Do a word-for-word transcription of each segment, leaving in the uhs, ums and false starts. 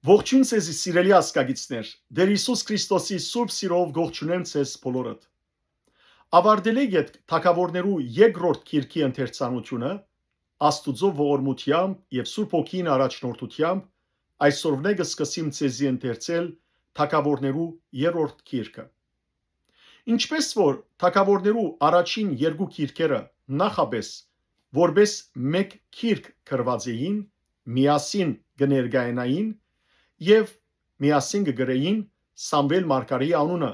Ողջոյն ձեզի, սիրելի ազգագիցներ, Տէր Յիսուս Քրիստոսի սուրբ սիրով կողջունեմ ձեզ բոլորդ։ Աւարտելէ յետ թագաւորներու երկրորդ գիրքի ընթերցանութիւնը, Աստուծոյ ողորմութեամբ եւ Սուրբ Հոգին առաջնորդութեամբ, այսօրվնէ կը սկսեմ ձեզի ընթերցել թագաւորներու երրորդ գիրքը։ Ինչպէս որ թագաւորներու առաջին երկու գիրքերը նախապէս որպէս մէկ գիրք գրուած էին, միասին կը ներկայանային եւ միասին կը գրէին Սամուէլ մարգարէի անունը,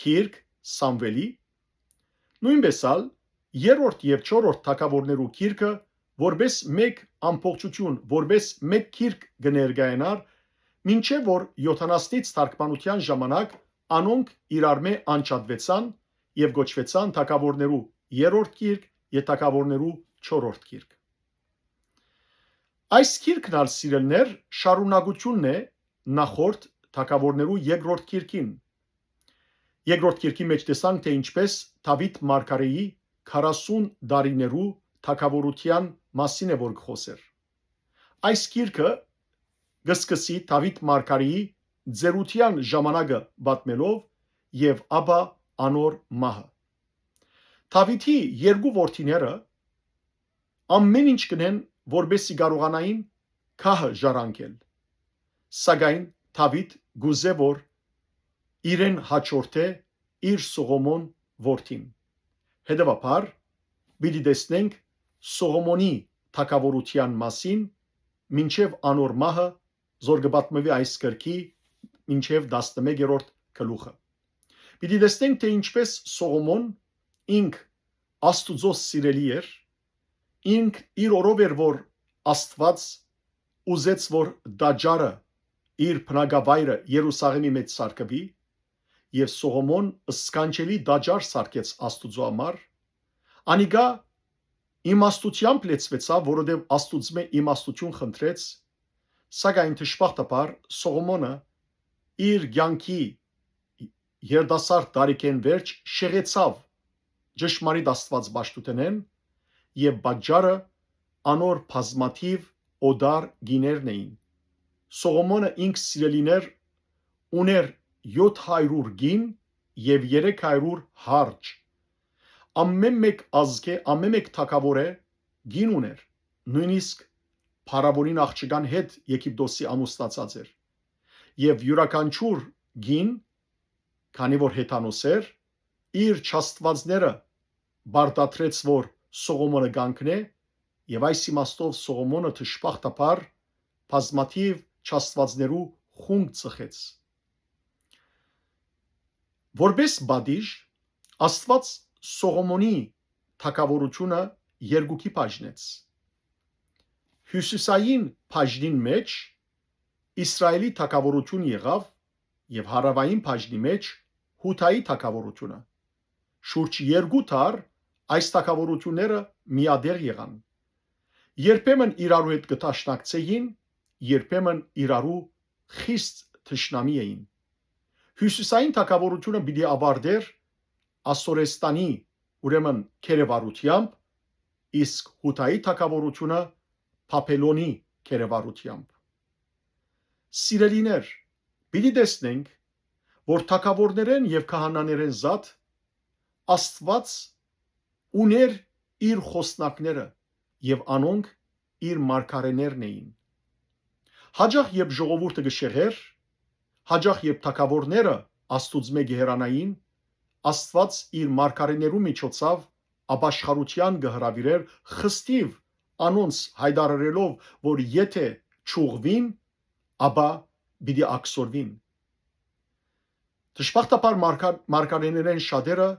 գիրք Սամուէլի, նոյնպէս ալ երրորդ եւ չորրորդ թագաւորներու գիրքը որպէս մէկ ամբողջութիւն, որպէս մէկ գիրք կը ներկայանար, մինչեւ որ Յովհաննէս թարգմանութեան ժամանակ անոնք իրարմէ անջատուեցան եւ կոչուեցան թագաւորներու երրորդ գիրք եւ թագաւորներու չորրորդ գիրք։ Այս գիրքն ալ, սիրելիներ, շարունակութիւնն է նախորդ թագաւորներու երկրորդ գիրքին։ Երկրորդ գիրքի մէջ տեսանք, թէ ինչպէս Դաւիթ մարգարէի քառասուն տարիներու թագաւորութեան մասին է, որ կը խօսէր։ Այս գիրքը կը սկսի Դաւիթ մարգարէի ծերութեան ժամանակը պատմելով եւ ապա անոր մահը։ Դաւիթի երկու որդիները ամէն ինչ կ'ընեն, որպէս զի կարողանային գահը ժառանգել։ Սակայն Դաւիթ կ'ուզէ, որ իրեն յաջորդէ իր Սողոմոն որդին։ Հետեւաբար, պիտի տեսնենք Սողոմոնի թագաւորութեան մասին մինչեւ անոր մահը, զոր կը պատմուի այս գրքի մինչեւ տասնմեկերորդ գլուխը։ Պիտի տեսնենք, թէ ինչպէս Սողոմոն ինք Աստուծոյ սիրելի էր, ինք իր օրով էր, որ Աստուած ուզեց, որ տաճարը, իր բնակավայրը Երուսաղէմի մէջ սարքուի, եւ Սողոմոն սքանչելի տաճար սարքեց Աստուծոյ համար։ Անիկա իմաստութեամբ լեցուեցաւ, որովհետեւ Աստուծմէ իմաստութիւն խնդրեց, սակայն դժբախտաբար Սողոմոնը իր կեանքի երիտասարդ տարիքէն վերջ շեղեցաւ ճշմարիտ Աստուած պաշտութենէն եւ պատճառը անոր բազմաթիւ օտար կիներն էին։ Սողոմոնը ինք, սիրելիներ, ունէր յոթ հարիւր կին եւ երեք հարիւր հարճ։ Ամէն մէկ ազգէ, ամէն մէկ թագաւորէ կին ունէր, նոյնիսկ փարաւոնին աղջկան հետ Եգիպտոսի ամուսնացած էր։ Եւ իւրաքանչիւր կին, քանի որ հեթանոս էր, իր չաստուածները պարտադրեց, որ Սողոմոնը կանգնէ, եւ այս իմաստով Սողոմոնը դժբախտաբար բազմաթիւ չաստուածներու խունկ ծխեց։ Որպէս պատիժ, Աստուած Սողոմոնի թագաւորութիւնը երկուքի բաժնեց։ Հիւսիսային բաժնին մէջ Իսրայէլի թագաւորութիւն եղաւ եւ հարաւային բաժնի մէջ Յուդայի թագաւորութիւնը։ Շուրջ երկու դար այս թագաւորութիւնները միատեղ եղան։ Երբեմն իրարու հետ կը դաշնակցէին, երբեմն իրարու խիստ թշնամի էին։ Հիւսիսային թագաւորութիւնը պիտի աւարտէր Ասորեստանի, ուրեմն գերեվարութեամբ, իսկ Յուդայի թագաւորութիւնը Բաբելոնի գերեվարութեամբ։ Սիրելիներ, պիտի տեսնենք, որ թագաւորներէն եւ քահանաներէն զատ Աստուած ունէր իր խօսնակները եւ անոնք իր մարգարէներն էին։ Յաճախ երբ ժողովուրդը կը շեղէր, յաճախ երբ թագաւորները Աստուծմէ կը հեռանային, Աստուած իր մարգարէներու միջոցաւ ապաշխարութեան կը հրաւիրէր, խստիւ անոնց յայտարարելով, որ եթէ չուղղուին, ապա պիտի ակսորուին։ Դժբախտաբար մարգա-, մարգարէներէն շատերը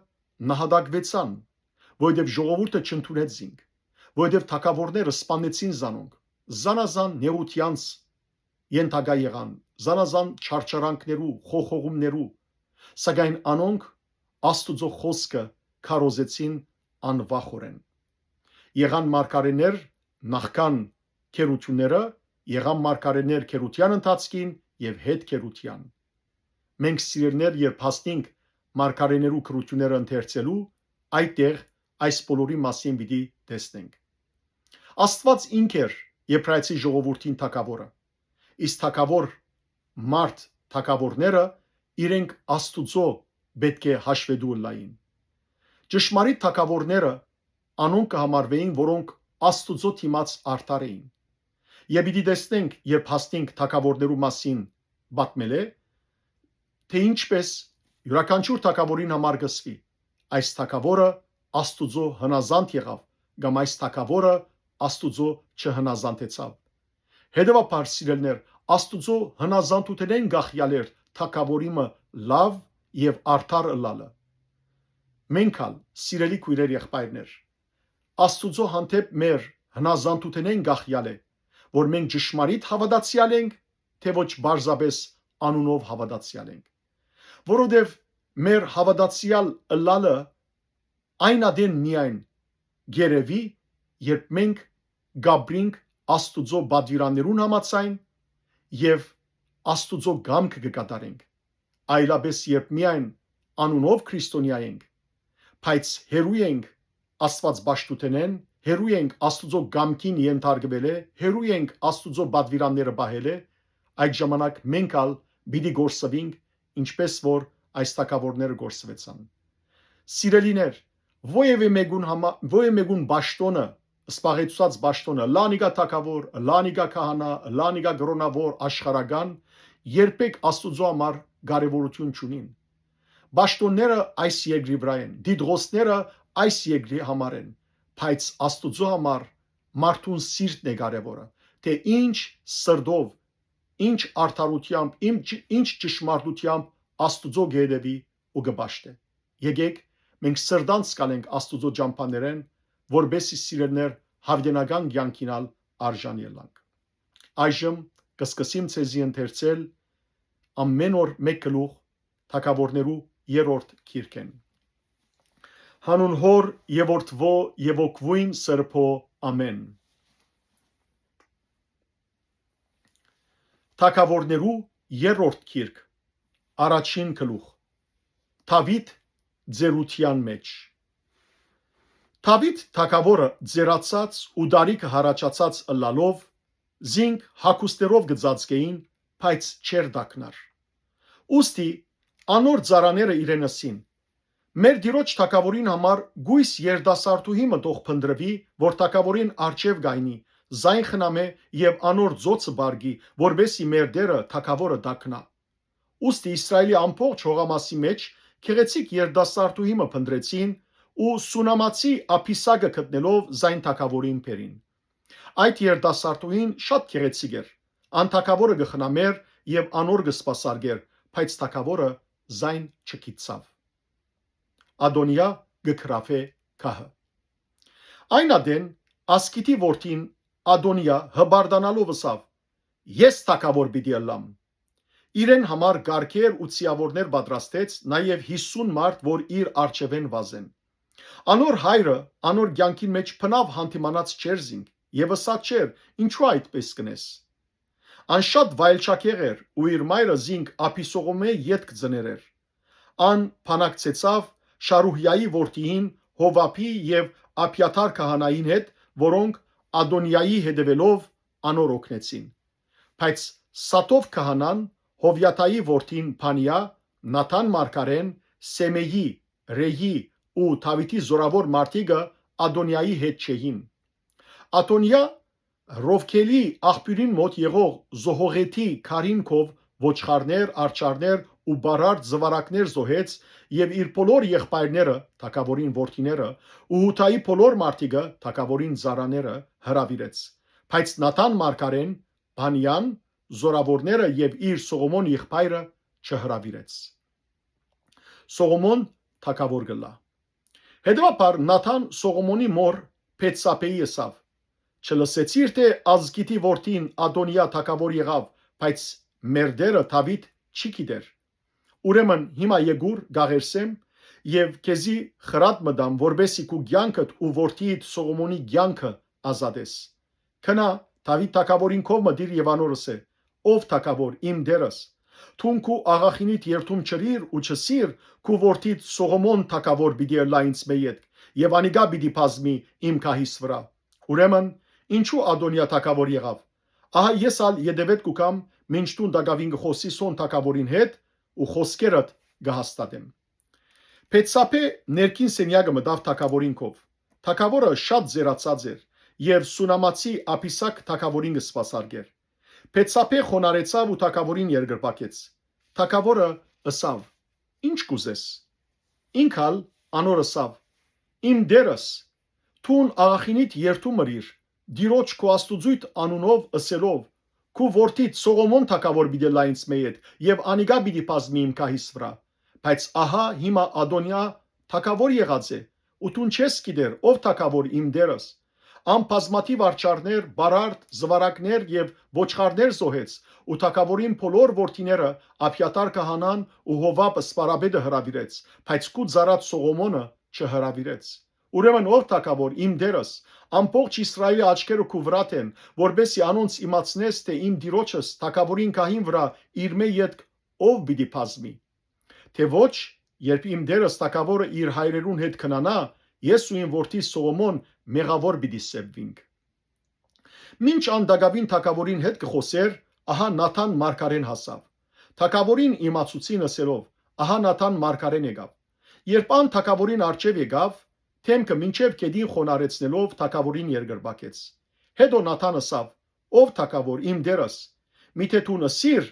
նահատակուեցան, որովհետեւ ժողովուրդը չընդունեց զինք, որովհետեւ թագաւորները սպանեցին զանոնք, զանազան նեղութեանց ենթակայ եղան, զանազան չարչարանքներու, խողողումներու, սակայն անոնք Աստուծոյ խօսքը քարոզեցին անվախօրէն։ Եղան մարգարէներ նախքան գերութիւնները, եղան մարգարէներ գերութեան ընթացքին եւ հետ գերութեան։ Մենք, սիրելիներ, երբ հասնենք մարգարէներու գրութիւնները ընթերցելու, այդտեղ այս բոլորի մասին պիտի տեսնենք։ Աստուած ինք էր Եբրայեցի ժողովուրդին թագաւորը, իսկ թագաւոր մարդ թագաւորները իրենք Աստուծոյ պէտք է հաշուետու ըլլային։ Ճշմարիտ թագաւորները անոնք կը համարուէին, որոնք Աստուծոյ դիմաց արդար էին։ Եւ պիտի տեսնենք, երբ հասնենք թագաւորներու մասին պատմելէ, թէ ինչպէս իւրաքանչիւր թագաւորին համար կ'ըսուի. «Այս թագաւորը Աստուծոյ հնազանդ եղաւ», կամ «Այս թագաւորը Աստուծոյ չհնազանդեցաւ»։ Հետեւաբար, սիրելիներ, Աստուծոյ հնազանդութենէն կախեալ էր թագաւորի մը լաւ եւ արդար ըլլալը։ Մենք ալ, սիրելի քոյրեր, եղբայրներ, Աստուծոյ հանդէպ մեր հնազանդութենէն կախեալ է, որ մենք ճշմարիտ հաւատացեալ ենք, թէ ոչ պարզապէս անունով հաւատացեալ ենք։ Որովհետեւ մեր հաւատացեալ ըլլալը այն ատեն միայն կ'երեւի, երբ մենք կ'ապրինք Աստուծոյ պատուիրաններուն համաձայն եւ Աստուծոյ կամքը կը կատարենք, այլապէս երբ միայն անունով քրիստոնեայ ենք, բայց հեռու ենք Աստուածապաշտութենէն, հեռու ենք Աստուծոյ կամքին ենթարկուելէ, հեռու ենք Աստուծոյ պատուիրանները պահելէ, այդ ժամանակ մենք ալ պիտի կորսուինք, ինչպէս որ այս թագաւորները կորսուեցան։ Սիրելիներ, ովեւէ մէկուն համա-, ովեւէ մէկուն պաշտօնը, զբաղեցուցած պաշտօնը, ըլլայ անիկա թագաւոր, ըլլայ անիկա քահանայ, ըլլայ անիկա կրօնաւոր, աշխարհական, երբեք Աստուծոյ համար կարեւորութիւն չունին։ Պաշտօնները այս երկրի վրայ են, դիտողները այս երկրի համար են, բայց Աստուծոյ համար մարդուն սիրտն է կարեւորը, թէ ինչ սրտով, ինչ արդարութեամբ, ինչ, ինչ ճշմարտութեամբ Աստուծոյ կ'երեւի ու կը պաշտէ։ Եկէք, մենք սրտանց կալենք Աստուծոյ ճամբաներէն, որպէս զի, սիրելիներ, յաւիտենական կեանքին ալ արժանի ըլլանք։ Այժմ կը սկսեմ ձեզի ընթերցել ամէն օր մէկ գլուխ թագաւորներու երրորդ գիրքէն։ Յանուն Հօր եւ Որդի եւ Հոգիին Սրբոյ, ամէն։ Թագաւորներու երրորդ գիրք, առաջին գլուխ։ Դաւիթ ծերութեան մէջ։ Դաւիթ թագաւորը ծերացած ու տարիքը յառաջացած ըլլալով, զինք հագուստներով կը ծածկէին, բայց չէր տակնար։ Ուստի անոր ծառաները իրեն ըսին. «Մեր տիրոջ թագաւորին համար կոյս երիտասարդուհի մը թող փնտռուի, որ թագաւորին առջեւ կայնի, զայն խնամէ եւ անոր ծոցը պառկի, որպէս զի մեր տէրը թագաւորը տակնայ»։ Ուստի Իսրայէլի ամբողջ հողամասի մէջ գեղեցիկ երիտասարդուհի մը փնտռեցին ու սունամացի Աբիսագը գտնելով զայն թագաւորին բերին։ Այդ երիտասարդուհին շատ գեղեցիկ էր, ան թագաւորը կը խնամէր եւ անոր կը սպասարկէր, բայց թագաւորը զայն չգիտցաւ։ Ադոնիա կը գրաւէ գահը։ Այն ատեն Ասկիթի որդին Ադոնիա հպարտանալով ըսաւ. «Ես թագաւոր պիտի ըլլամ»։ Իրեն համար կարգեր ու ձիաւորներ պատրաստեց, նաեւ յիսուն մարդ, որ իր առջեւէն վազեն։ Անոր հայրը անոր կեանքին մէջ բնաւ յանդիմանած չէր զինք եւ ըսած չէր. «Ինչո՞ւ այդպէս կ'ընես»։ Ան շատ վայելչագեղ էր ու իր մայրը զինք Աբիսողոմէ ետք ծներ էր։ Ան բանակցեցաւ Շարուհիայի որդիին Հովաբի եւ Աբիաթար քահանային հետ, որոնք Ադոնիայի հետեւելով անոր օգնեցին։ Բայց Սադով քահանան, Հովիադայի որդին Փանիա, Նաթան մարգարէն, Սեմէյի, Ռեյի ու Դաւիթի զօրաւոր մարդիկը Ադոնիայի հետ չէին։ Ադոնիա Ռովքելի աղբիւրին մօտ եղող Զոհողեթի քարին քով ոչխարներ, արջառներ ու բարարդ զուարակներ զոհեց եւ իր բոլոր եղբայրները, թագաւորին որդիները, ու Յուդայի բոլոր մարդիկը, թագաւորին ծառաները, հրաւիրեց։ Բայց Նաթան մարգարէն, Փանիան, զօրաւորները եւ իր Սողոմոն եղբայրը չհրաւիրեց։ Սողոմոն թագաւոր կ'ըլլայ։ Հետեւաբար Նաթան Սողոմոնի մօր Բեթսաբէի ըսաւ. «Չլսեցի՞ր թէ Ազգիթի որդին Ադոնիա թագաւոր եղաւ, բայց մեր տէրը Դաւիթ չի գիտեր։ Ուրեմն հիմա եկուր, կ'աղերսեմ եւ քեզի խրատ մը տամ, որպէս զի քու կեանքդ ու որդիդ Սողոմոնի կեանքը ազատես։ Գնա, Դաւիթ թագաւորին քով մտիր եւ անոր ըսէ. "Ով թագաւոր, իմ տէրս, դուն քու աղախինիդ երդում չըրիր ու չըսիր. "Քու որդիդ Սողոմոն թագաւոր պիտի ըլլայ ինծմէ ետք եւ անիկա պիտի բազմի իմ գահիս վրայ"։ Ուրեմն, ինչո՞ւ Ադոնիա թագաւոր եղաւ։ Ահա ես ալ ետեւէդ կու գամ, մինչ դուն տակաւին կը խօսիս հոն թագաւորին հետ ու խօսքերդ կը հաստատեմ»։ Բեթսաբէ ներքին սենեակը մտաւ թագաւորին քով։ Թագաւորը շատ զերացած էր եւ սունամացի Աբիսագ թագաւորին կը սպասարկէր։ Բեթսաբէ խոնարհեցաւ ու թագաւորին երկրպագեց։ Թագաւորը ըսաւ. «Ի՞նչ կ'ուզես»։ Ինք ալ անոր ըսաւ. «Իմ տէրս, դուն աղախինիդ երդում ըրիր, Տիրոջ քու Աստուծոյդ անունով ըսելով. "Քու որդիդ Սողոմոն թագաւոր պիտի ըլլայ ինծմէ յետ եւ անիկա պիտի բազմի իմ գահիս վրայ"։ Բայց ահա հիմա Ադոնիա թագաւոր եղած է, ու դուն չես գիտեր ով թագաւոր, իմ տէրս։ Ան բազմաթիւ արջառներ, բարարդ, զուարակներ եւ ոչխարներ զոհեց ու թագաւորին բոլոր որդիները Աբիաթար քահանան ու Յովաբ սպարապետը հրաւիրեց, բայց քու ծառադ Սողոմոնը չհրաւիրեց։ Ուրեմն ով թագաւոր, իմ տէրս, ամբողջ Իսրայէլի աչքերը քու վրադ են, որպէս զի անոնց իմացնես թէ իմ տիրոջս թագաւորին գահին վրայ իրմէ ետք ով պիտի բազմի։ Թէ ոչ, երբ իմ տէրս թագաւորը իր հայրերուն հետ քնանայ, ես ու իմ որդի Սողոմոն մեղաւոր պիտի սեպուինք»։ Մինչ ան տակաւին թագաւորին հետ կը խօսէր, ահա Նաթան մարգարէն հասաւ։ Թագաւորին իմացուցին ըսելով. «Ահա Նաթան մարգարէն եկաւ»։ Երբ ան թագաւորին առջեւ եկաւ, դէմքը մինչեւ գետին խոնարհեցնելով թագաւորին երկրպագեց։ Հետո Նաթան ըսաւ. «Ով թագաւոր, իմ տէրս, միթէ դուն ըսիր.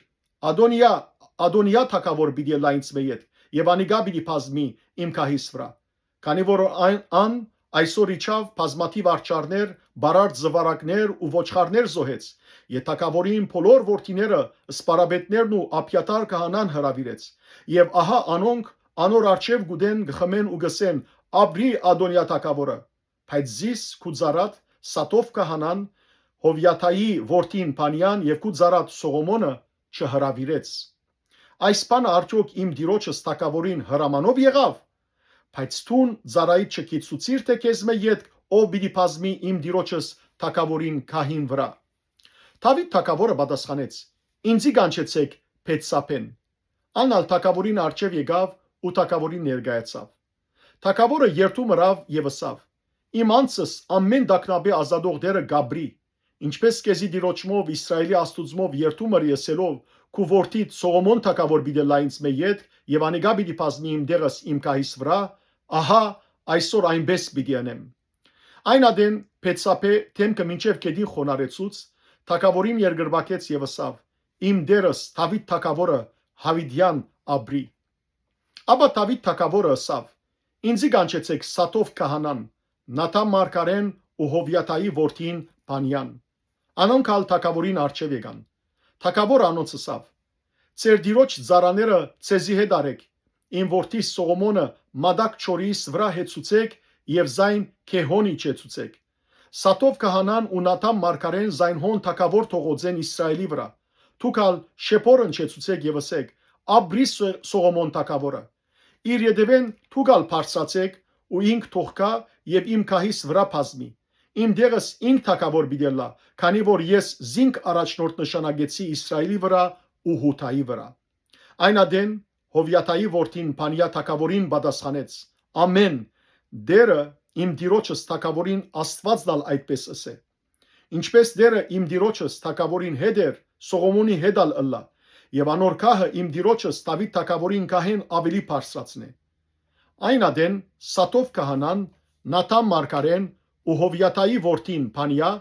"Ադոնիա, Ադոնիա թագաւոր պիտի ըլլայ ինծմէ ետք եւ անիկա պիտի բազմի իմ գահիս վրայ"։ Քանի որ այն, ան այսօր իջաւ, բազմաթիւ արջառներ, բարարդ զուարակներ ու ոչխարներ զոհեց, եւ թագաւորին բոլոր որդիները, սպարապետներն ու Աբիաթար քահանան հրաւիրեց, եւ ահա անոնք անոր առջեւ կուտեն, կը խմեն ու կ'ըսեն. "Ապրի Ադոնիա թագաւորը"։ Բայց զիս, քու ծառադ Սաթով քահանան, Յովիադայի որդին Փանիան եւ քու ծառադ Սողոմոնը չհրաւիրեց։ Այս բանը արդեօք իմ տիրոջս թագաւորին հրամանով եղաւ"։ Բայց դուն ծառայիդ չկիցուցիր թէ քեզմէ ետք ով պիտի բազմի իմ տիրոջս թագաւորին գահին վրայ։ Դաւիթ թագաւորը պատասխանեց. "Ինծի կանչեցէք Բեթսաբէն"։ Ան ալ թագաւորին առջեւ եկաւ ու թագաւորին ներկայացաւ։ Թագաւորը երդում ըրաւ եւ ըսաւ. "Իմ անձս ամէն տագնապէ ազատող Տէրը կ'ապրի, ինչպէս քեզի տիրոջմով, Իսրայէլի Աստուծմով երդում ըրի ըսելով. "Քու որդիդ Սողոմոն թագաւոր պիտի ըլլայ ինծմէ ետք եւ անիկա պիտի բազմի իմ տեղս իմ գահիս վրայ", ահա այսօր այնպէս պիտի ընեմ"։ Այն ատեն Բեթսաբէ դէմքը մինչեւ գետին խոնարհեցուց, թագաւորին երկրպագեց եւ ըսաւ. "Իմ տէրս, Դաւիթ թագաւորը, յաւիտեան ապրի"։ Ապա Դաւիթ թագաւորը ըսաւ. "Ինծի կանչեցէք Սաթով քահանան, Նաթան մարգարէն ու Յովիադայի որդին Փանիան"։ Անոնք ալ թագաւորին առջեւ եկան։ Թագաւորը անոնց ըսաւ. "Ձեր տիրոջ ծառաները ձեզի հետ առէք, իմ որդիս Սողոմոնը մատակ չորիս վրայ հեցուցէք եւ զայն Գեհոնի չեցուցէք"։ Սաթով քահանան ու Նաթան մարգարէն զայն հոն թագաւոր թողոց են Իսրայէլի վրայ։ Դուք ալ շեփոր ընչեցուցէք եւ ըսէք. "Ապրի Սո-, Սողոմոն թագաւորը"։ Իր ետեւէն դուք ալ բարձրացէք ու ինք թող գայ եւ իմ գահիս վրայ բազմի։ Իմ տեղս ինք թագաւոր պիտի ըլլայ, քանի որ ես զինք առաջնորդ նշանակեցի Իսրայէլի վրայ ու Յուդայի վրայ։ Այն ատեն Յովիադայի որդին Փանիա թագաւորին պատասխանեց. "Ամէն, Տէրը իմ տիրոջս թագաւորին Աստուածն ալ այդպէս ըսէ. ինչպէս Տէրը իմ տիրոջս թագաւորին հետ էր, Սողոմոնի հետ ալ ըլլայ, եւ անոր գահը իմ տիրոջս Դաւիթ թագաւորին գահէն աւելի բարձրացնէ"։ Այն ատեն Սաթով քահանան, Նաթան մարգարէն ու Յովիադայի որդին Փանիա,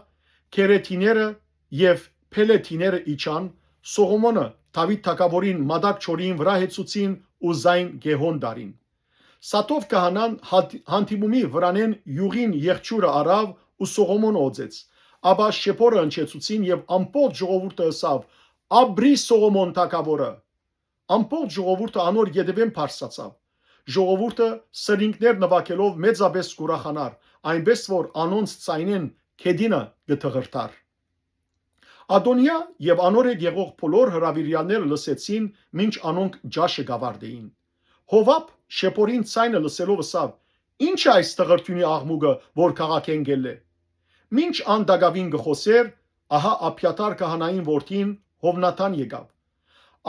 Քերեթիները եւ Փելեթիները իջան, Սողոմոնը Դաւիթ թագաւորին մատակ չորին վրայ հեցուցին ու զայն Գեհոն տարին։ Սաթով քահանան հատ-, հանդիպումի վրանէն իւղին եղջիւրը առաւ ու Սողոմոնը օծեց։ Ապա շեփորը ընչեցուցին եւ ամբողջ ժողովուրդը ըսաւ. "Ապրի Սողոմոն թագաւորը"։ Ամբողջ ժողովուրդը անոր ետեւէն բարձրացաւ։ Ժողովուրդը սրինկներ նուագելով մեծապէս կ'ուրախանար, այնպէս որ անոնց ձայնէն գետինը կը թղրդար։ Ադոնիա եւ անոր հետ եղող բոլոր հրաւիրեալները լսեցին, մինչ անոնք ճաշը կ'աւարտէին։ Յովաբ շեփորին ձայնը լսելով ըսաւ. "Ի՞նչ է այս թղրդիւնի աղմուկը, որ քաղաքէն կ'ելլէ"։ Մինչ ան տակաւին կը խօսէր, ահա Աբիաթար քահանային որդին Յովնաթան եկաւ։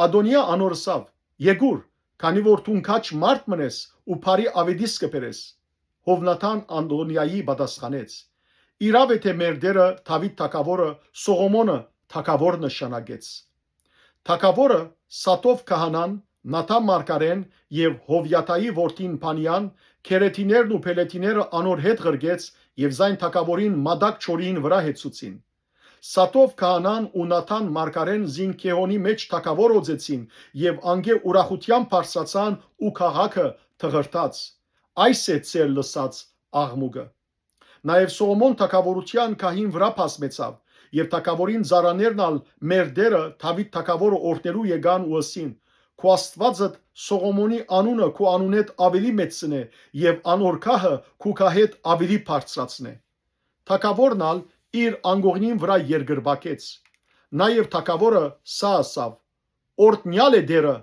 Ադոնիա անոր ըսաւ. "Եկուր, քանի որ դուն քաջ մարդ մըն ես ու բարի աւետիս կը բերես"։ Յովնաթան Ադոնիային պատասխանեց. "Իրաւ է թէ մեր տէրը Դաւիթ թագաւորը Սողոմոնը թագաւոր նշանակեց"։ Թագաւորը Սատով քահանան, Նաթան մարգարէն եւ Յովիադայի որդին Փանիան, քերեթիներն ու փելեթիները անոր հետ ղրկեց եւ զայն թագաւորին Մատակ չորիին վրայ հեցուցին։ Սատով քահանան ու Նաթան մարգարէն զին Գեհոնի մէջ թագաւոր օծեցին եւ անկէ ուրախութեամբ բարձրացան ու քաղաքը թղրտաց։ Այս է ձեր լսած աղմուկը։ Նաեւ Սողոմոն թագաւորութեան գահին վրայ բազմեցաւ, եւ թագաւորին ծառաներն ալ մեր տէրը Դաւիթ թագաւորը օրհնելու եկան ու ըսին. «Քու Աստուածդ Սողոմոնի անունը քու անունէդ աւելի մեծցնէ եւ անոր գահը քու գահէդ աւելի բարձրացնէ»։ Թագաւորն ալ իր անկողնին վրայ երկրպագեց։ Նաեւ թագաւորը սա ըսաւ. «Օրհնեալ է Տէրը,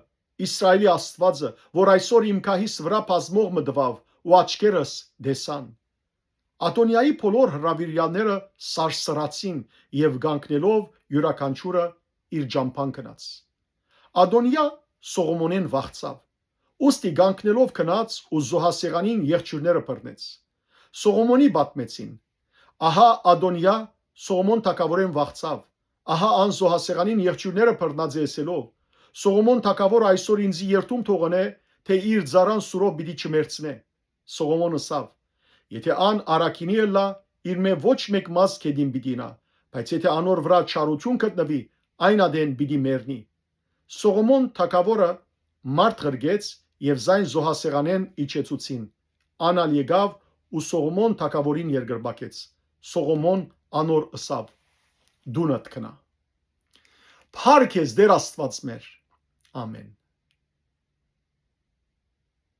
Իսրայէլի Աստուածը, որ այսօր իմ գահիս վրայ բազմող մը տուաւ ու աչքերս տեսան»։ Ադոնիայի բոլոր հրաւիրեալները սարսռացին եւ կանգնելով իւրաքանչիւրը իր ճամբան գնաց։ Ադոնիա Սողոմոնէն վախցաւ։ Ուստի կանգնելով գնաց ու զոհասեղանին եղջիւրները բռնեց։ Սողոմոնի պատմեցին. «Ահա Ադոնիա Սողոմոն թագաւորէն վախցաւ։ Ահա ան զոհասեղանին եղջիւրները բռնած է ըսելով. "Սողոմոն թագաւորը այսօր ինծի երդում թող ընէ, թէ իր ծառան սուրով պիտի չմեռցնէ"»։ Սողոմոն ըսաւ. «Եթէ ան առաքինի ըլլայ, իրմէ ոչ մէկ մազ գետին պիտի իյնայ, բայց եթէ անոր վրայ չարութիւն գտնուի, այն ատեն պիտի մեռնի»։ Սողոմոն թագաւորը մարդ ղրկեց եւ զայն զոհասեղանէն իջեցուցին։ Ան ալ եկաւ ու Սողոմոն թագաւորին երկրպագեց։ Սողոմոն անոր ըսաւ. «Դունդ գնա»։ Փառք ես Տէր Աստուած մեր։ Ամեն։